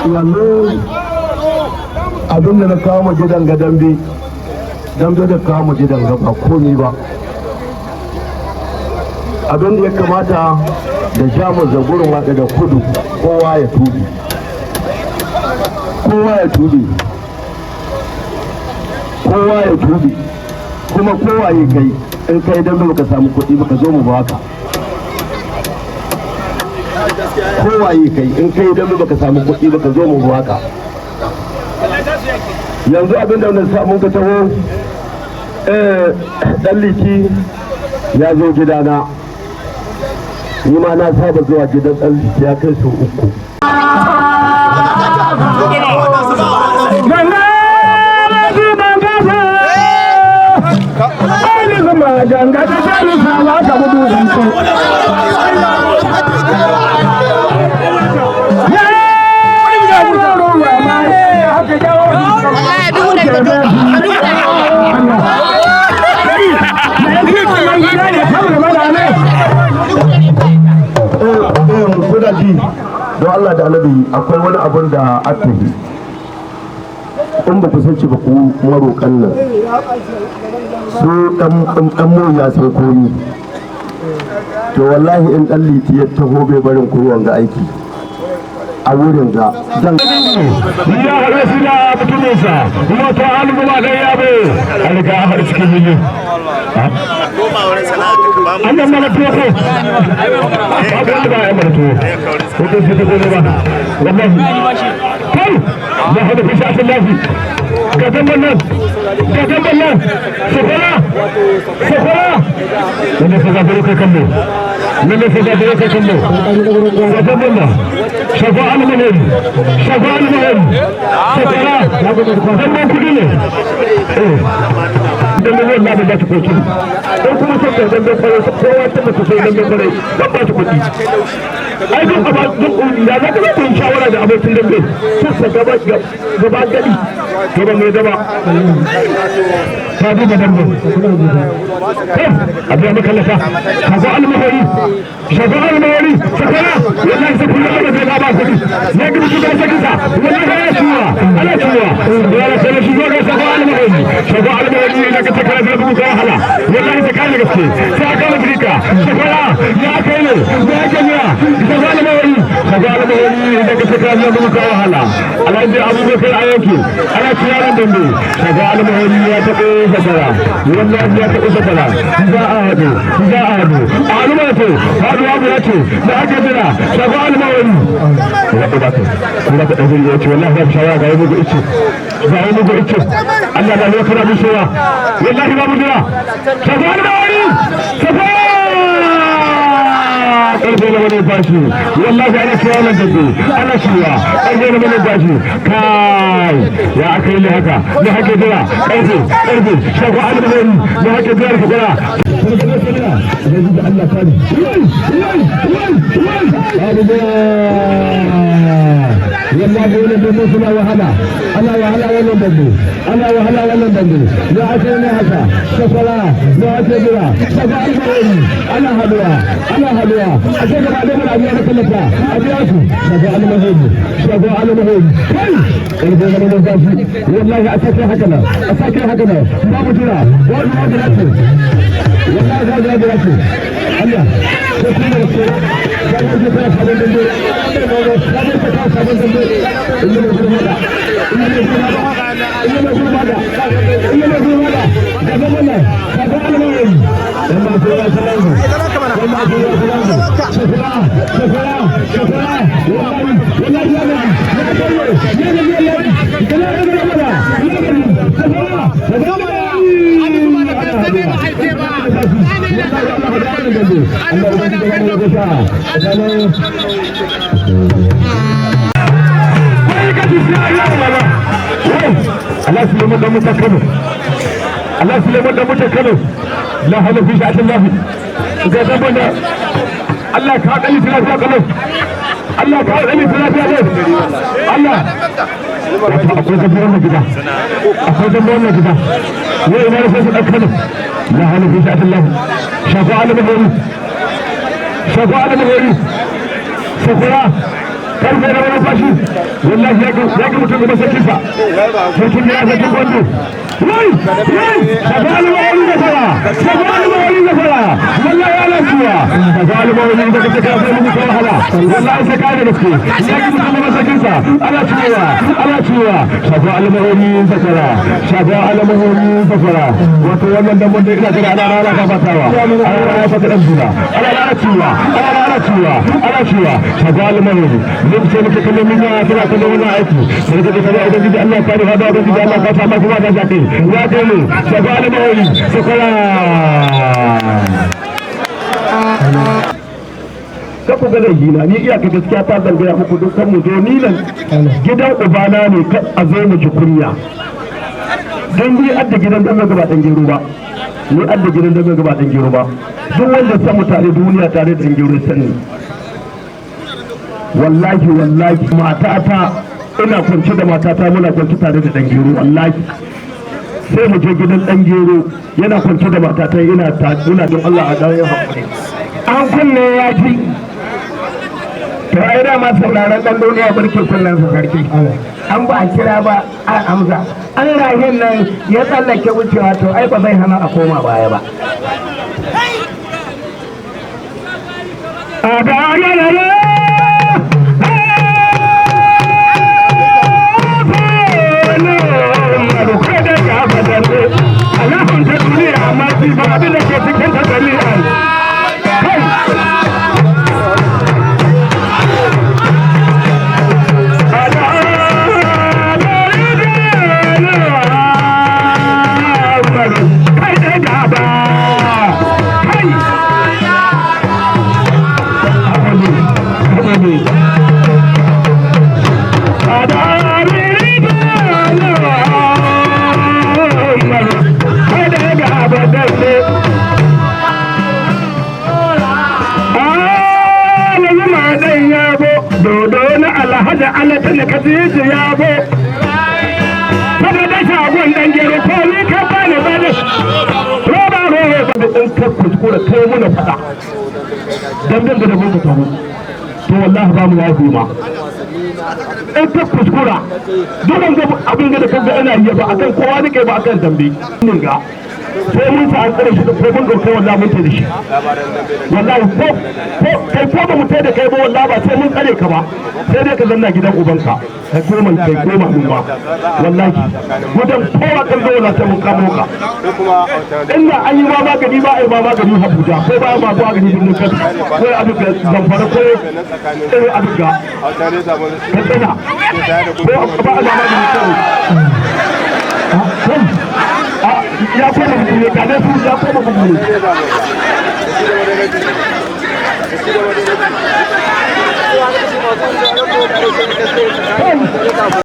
Yanzu abin da na kawo mu gidan ga dambe, dambe da kawo mu gidan ga ba komi ba. Abin da ya kamata da Jamus da Gurin Waɗa da Kudu, kowa ya tubi, kowa ya tubi, kowa ya tubi. Kuma kowa ya kai, in kai dambe baka samu kuɗi baka zo mu baka. Kowa ya kai, in kai dambe baka samu kuɗi baka zo mu baka. Yanzu abin da wannan samun ka taho, dan Liti ya zo gidana. Ni ma na saba zuwa gidan dan Liti, ya kai sau uku. Ganga ta sani sawa ka gudu. Kuna ji, don Allah da Annabi, akwai wani abun da aka yi in ba ku san ci ba. Ku maroƙan nan su dan mu ya san komi. To wallahi in dan Liti ya taho, bai barin ku wanga aiki a wurin ga zan Ya haɗe su da mutuminsa, wato Aluguma ɗan Yabo, a riga a haɗu cikin jini. An nan mana tuwo ko babu wanda ba ya mana tuwo ko ko sai ta gode ba. Wallahi kai ya haɗu fi sha'atin lafi. Ga damban nan, ga damban nan, sokola sokola. Lalle sai zaburo kai kallo, lalle sai zaburo kai kallo. Ga damban nan, Shafa Almuhim, Shafa Almuhim, sokola. Damban kudi ne dan da wallahi ba ta koki ko kuma sai ka dambe kwarai. Kowa ta mutu sai dambe kwarai ban ba ta kuɗi. Ai duk ba duk ya za ka yi kun shawara da abokin dambe sassa gaba gaba gadi. To ba mai gaba ta duba dambe a biya maka lafa. Shafa Almuhari, Shafa Almuhari, sakara. Wallahi sai kullum da zai ba kuɗi ya gi mutu da sakisa. Wallahi ya ciwa ana ciwa ya sai shi zo ga Shafa Almuhari, Shafa Almuhari. Ina ka takara da bugu ka wahala. Wallahi ta kare gaske sai aka Afirka. Sakara ya kai ne ya kai ya Shafa Almuhari, Shafa Almuhari. Ina ka takara da bugu ka wahala. Alhaji Abubakar a yanki ana ciyaran dambe. Shafa Almuhari ya taɓo sakara, wallahi ya taɓo sakara. Za a haɗu, za a haɗu, a haɗu ba ce haɗuwa ba ce da ake jira. Shafa Almuhari ya ɗuba ka kuma ka ɗauki ya ce wallahi ba shawara. Ga yi mugu ice, ga yi mugu ice. Allah na lokana bishewa. Wallahi ba mu jira. Shafa Almuhari, shafa karfe na wani bashi. Wallahi ana cewa wannan dabbe ana cewa karfe na wani bashi. Kai, ya aka yi haka ne? Haka jira karfe karfe. Shafa Almuhari ne haka jira ka jira. Allah kare. Wallahi wannan dambe suna wahala, ana wahala wannan dambe, ana wahala wannan dambe. Ya ake ne haka? Sakwara ya ake jira. Shafa Almuhari, ana haduwa, ana haduwa. A ce gaba da mana biya da kallata a biya su. Shafa Almuhari, Shafa Almuhari. Kai, karfe na mana zafi. Wallahi a sake haka nan, a sake haka nan. Babu jira wani wani ce. Wallahi za jira ce. Allah ko kuma da ko sabon shekara, sabon dambe, sabon shekara, sabon dambe. Inda mai gurma da, inda mai gurma da, inda mai gurma da, inda mai gurma da. Gaban wannan sabon almawari dan ba su ya salangu, dan ba su ya salangu. Shekara shekara shekara. Wallahi wallahi ya gaji, ya gaji, ya gaji. Wallahi kana da gaba ya gaji. Shekara shekara. Allah Suleiman da mutan Kano, Allah Suleiman da mutan Kano. La hawla fi sha'atin lafi. Ga dabban da Allah ka dali lafiya kalau. Allah ka dali lafiya kalau. Allah wato akwai dabban wannan gida, akwai dabban wannan gida. Wai ina rasa su dan Kano. La hawla fi sha'atin lafi. Shafa Almuhari, Shafa Almuhari, sakwara. Karfe na wani fashi. Wallahi ya ga mutum da sarkinsa, sarkin ya, sarkin gwando. Wai wai, shagali wani da fara, shagali wani da fara. Wallahi ana ciwa shagali wani da kace ka sai mu ta wahala. Wallahi sai ka da gaske, ya ga mutum da sarkinsa. Ana ciwa, ana ciwa, shagali wani da fara, shagali wani da fara. Wato wannan dan mun da ina jira, ana rana fafatawa, ana rana fata dan juna, ana rana ciwa, ana rana ciwa, ana ciwa, shagali wani. Lokacin muke kallon mun ya tana kallon wannan aiki sai ka kaza. Ubangiji Allah ya kare hada, ubangiji Allah ka sa kuma da kai ya kai mu. Shagali wani sakala. Ka ku ga laifi ni iyaka gaskiya ta zan gaya muku, dukkan mu zo ni nan gidan ubana ne, ka a zo mu ji kunya. Don ni adda gidan dan gaba dan gero ba, ni adda gidan dan gaba dan gero ba. Duk wanda san mu tare duniya tare da gero sani. Wallahi wallahi, matata ina kwance da matata, muna kwance tare da dan gero. Wallahi sai mu je gidan dan gero, yana kwance da matata, ina ta ina. Don Allah a dawo hakuri. An kunne ya ji. To ai dama sauraron dan duniya barke kunnen su sarki. An ba a kira ba a amsa. An rahin nan ya tsallake wucewa, to ai ba zai hana a koma baya ba. A ga Alahun ta duniya amma shi ba abin da ke cikin ta dalilan. Kai! Kai dai gaba! Kai! Haka ne, haka ne. Dodo na Alhaji Alatin Khadija yabo. Saboda shagon dan gero ko ni ka bani bani. Roba roba da in ka kuskura kai muna fada. Dan dan da mun ka taho. To wallahi ba mu yafi ma. In ka kuskura duk wanda abin da kaga ina yi ba akan kowa nake ba, akan dambe ga sai mun sa an tsare shi da ko mun dauke, wallahi mun da shi. Wallahi ko kai ko ba mu da kai ba, wallahi ba sai mun tsare ka ba, sai dai ka zanna gidan ubanka. Kai koma, kai koma mun ba. Wallahi gudan kowa kan zo, wallahi sai mun kamo ka. Inda an yi ma magani ba, ai ma magani Abuja ko ba ma magani birnin Kano ko abin ga Zamfara ko abin ga Katsina ko ba a magani Kano. Ya koma bugu ne, kane su ya koma bugu ne.